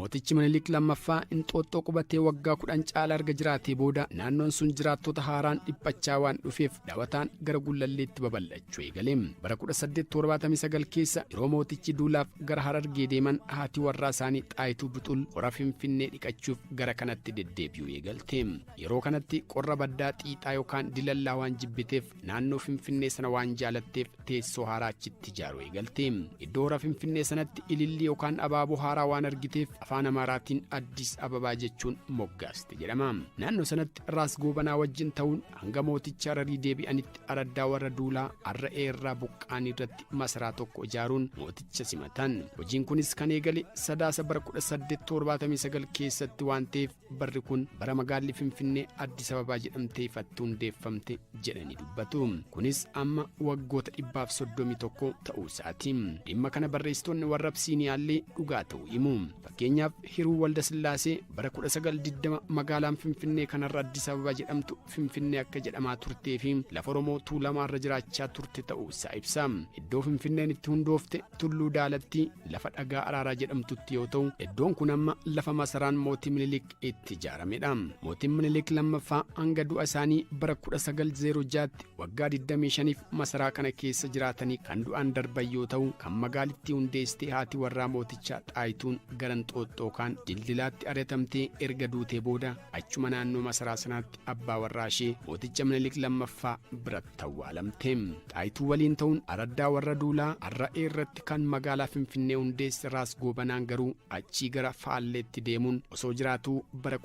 Mootichi Minilik lammaffaa Inxooxxoo qubatee waggaa 10 caala erga jiraatee booda, naannoon sun jiraattota haaraan dhiphachaa waan dhufeef dhawataan gara Gullalleetti babal'achuu eegale. Bara 1879 keessa yeroo mootichi duulaaf gara Harargee deeman, haati warraa isaanii Xaayituu Bixul hora Finfinnee dhiqachuuf gara kanatti deddeebi'uu eegalte. Yeroo kanatti qorra baddaa xiixaa yookaan dilallaa waan jibbiteef, naannoo Finfinnee sana waan jaalatteef teessoo haaraa achitti ijaaruu eegalte. Iddoo hora Finfinnee sanatti ilillii yookaan abaaboo haaraa waan argiteef afaan Amaaraatiin Addis Ababaa jechuun moggaaste jedhama. Naannoo sanatti Raas Goobanaa wajjin ta'uun hanga mooticha Hararii deebi'anitti araddaa warra Duulaa Arra'ee irraa buqqaanii irratti masaraa tokko ijaaruun mooticha simatan. Hojiin kunis kan eegale Sadaasa bara 1879 keessatti waan ta'eef, barri kun bara magaalli Finfinnee Addis Ababaa jedhamtee ifatti hundeeffamte jedhanii dubbatu. Kunis amma waggoota 131 ta'uu isaati. Dhimma kana barreessitoonni warra Absiiniyaallee dhugaa ta'uu himu. Fakkeenyaaf, Hiruu Walda Sillaasee bara 1920 magaalaan Finfinnee kanarra Addis Ababaa jedhamtu Finfinnee akka jedhamaa turtee fi lafa Oromoo Tuulamaa irra jiraachaa turte ta'uu isaa ibsa. Iddoo Finfinneen itti hundoofte Tulluu Daalatti, lafa Dhagaa Araaraa jedhamtutti yoo ta'u, iddoon kun amma lafa masaraan mootii Minilik itti ijaaramedha. Mootiin Minilik lammaffaa hanga du'a isaanii bara 1906tti waggaa 25f masaraa kana keessa jiraatanii kan du'aan darban yoo ta'u, kan magaalittii hundeessite haati warraa mootichaa Xaayituun gara Inxooxxoo kaan Dildilaatti ari'atamtee erga duutee booda achuma naannoo masaraa sanaatti abbaa warraa ishee mooticha Minilik lammaffaa biratti awwaalamte. Xaayituu waliin ta'uun araddaa warra Duulaa Arra'ee irratti kan magaalaa Finfinnee hundeesse Raas Goobanaan garuu achii gara Faalleetti deemuun osoo jiraatuu bara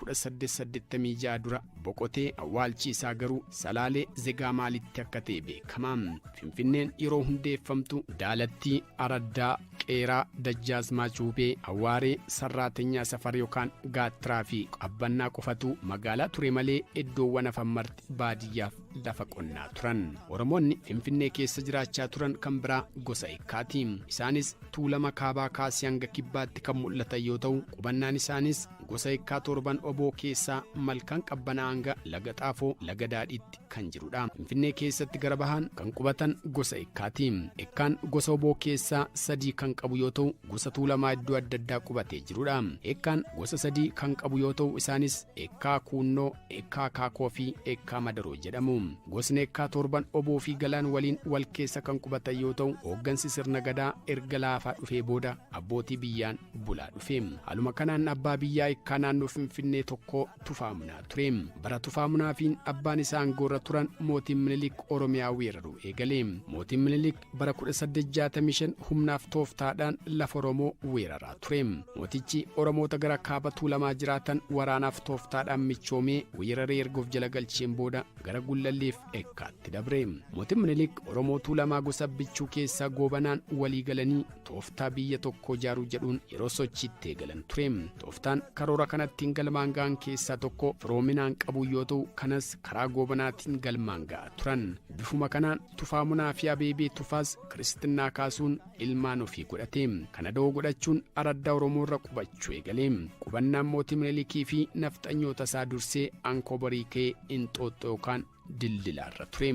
1886 dura boqotee, awwaalchi isaa garuu Salaalee Zegaa Maalitti akka ta'e beekama. Finfinneen yeroo hundeeffamtu Daalattii, Araddaa, Qeeraa, Dajjaazmaach Wuubee, Awwaaree, Sarraatenyaa Safar yookaan Gaattiraa fi Qabbannaa qofatu magaalaa ture malee iddoowwan hafan marti baadiyyaaf lafa qonnaa turan. Oromoonni Finfinnee keessa jiraachaa turan kan biraa gosa Ekkaati. Isaanis Tuulama kaabaa kaasee hanga kibbaatti kan mul'atan yoo ta'u, qubannaan isaanis gosa Ekkaa Torban Oboo keessaa Malkaan Qabbanaa hanga Laga Xaafoo, Laga Daadhiitti kan jirudha. Finfinnee keessatti gara bahaan kan qubatan gosa Ekkaati. Ekkaan gosa Oboo keessaa sadii kan qabu yoo ta'u, gosa Tuulamaa iddoo adda addaa qubatee jirudha. Ekkaan gosa sadii kan qabu yoo ta'u, isaanis Ekkaa Kuunnoo, Ekkaa Kaakoo fi Ekkaa Madaroo jedhamu. Gosni Ekkaa Torban Oboo fi Galaan waliin wal keessa kan qubatan yoo ta'u, hooggansi sirna Gadaa erga laafaa dhufee booda abbootii biyyaan bulaa dhufe. Haaluma kanaan abbaa biyyaa Ekkaa naannoo Finfinnee tokko Tufaa Munaa ture. Bara Tufaa Munaa fi abbaan isaa aangoorra turan mootiin Minilik Oromiyaa weeraruu eegale. Mootiin Minilik bara 1865 humnaaf tooftaadhaan lafa Oromoo weeraraa ture. Mootichi Oromoota gara kaaba Tuulamaa jiraatan waraanaaf tooftaadhaan michoomee weeraree erga of jala galcheen booda gara Gullalleef Ekkaatti dabre. Mootiin Minilik Oromoo Tuulamaa gosa Bichuu keessaa Goobanaan walii galanii tooftaa biyya tokko ijaaruu jedhuun yeroo sochiitti eegalan ture. Tooftaan karoora kanattiin galmaan ga'an keessaa tokko firoominaan qabuu yoo ta'u, kanas karaa Goobanaatiin galmaan ga'aa turan. Bifuma kanaan Tufaa Munaa fi Abeebee Tufaas kiristinnaa kaasuun ilmaan ofii godhate. Kana da'oo godhachuun araddaa Oromoo irra qubachuu eegale. Qubannaan mootii Minilikii fi nafxanyoota isaa dursee Ankoobarii ka'ee Inxooxxoo yookaan Dildilaa irra ture.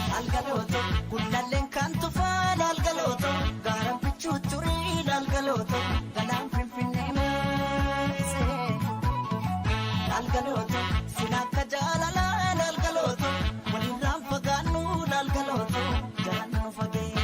Laalgalooto gullalleen kan Tufaa, laalgalooto gaaraan bichuu turii, laalgalooto galaan Finfinnee maasee, laalgalooto sin akka jaalalaa, laalgalooto walirraan fagaannu, laalgalooto jaalannu fageesse.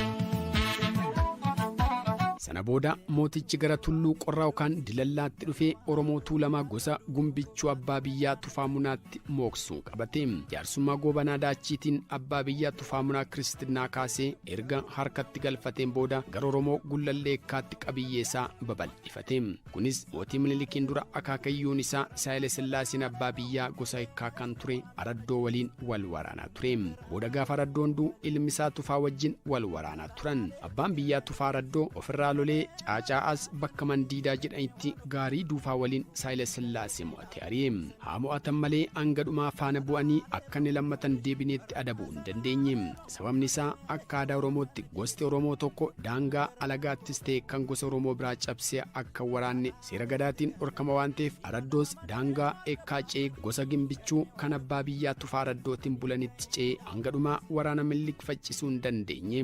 Sana booda mootichi gara Tulluu Qorraa yookaan Dilallaatti dhufee Oromoo Tuulamaa gosa Gumbichuu abbaa biyyaa Tufaa Munaatti mooksuun qabate. Jaarsummaa Goobanaa Daachiitiin abbaa biyyaa Tufaa Munaa kiristinnaa kaasee erga harkatti galfateen booda gara Oromoo Gullallee Ekkaatti qabiyyee isaa babal'ifate. Kunis mootii Minilikiin dura akaakayyuun isaa Saayile Sillaaseen abbaa biyyaa gosa Ekkaa kan ture Araddoo waliin wal waraanaa ture. Booda gaafa Araddoon du'u ilmi isaa Tufaa wajjin wal waraanaa turan. Abbaan biyyaa Tufaa Araddoo ofirraa lolee Caacaa'as bakka Mandiidaa jedhanitti gaarii Duufaa waliin Saayile Sillaasee mo'ate ari'e. Haa mo'atan malee hanga dhumaa faana bu'anii akka inni lammatan deebineetti adabuu hin dandeenye. Sababni isaa akka aadaa Oromootti gosti Oromoo tokko daangaa alagaattis ta'e kan gosa Oromoo biraa cabsee akka hin waraanne seera Gadaatiin dhorkama waan ta'eef, Araddoos daangaa Ekkaa ce'ee gosa Gimbichuu kan abbaa biyyaa Tufaa Araddootiin bulanitti ce'ee hanga dhumaa waraana Minilik faccisuu hin dandeenye.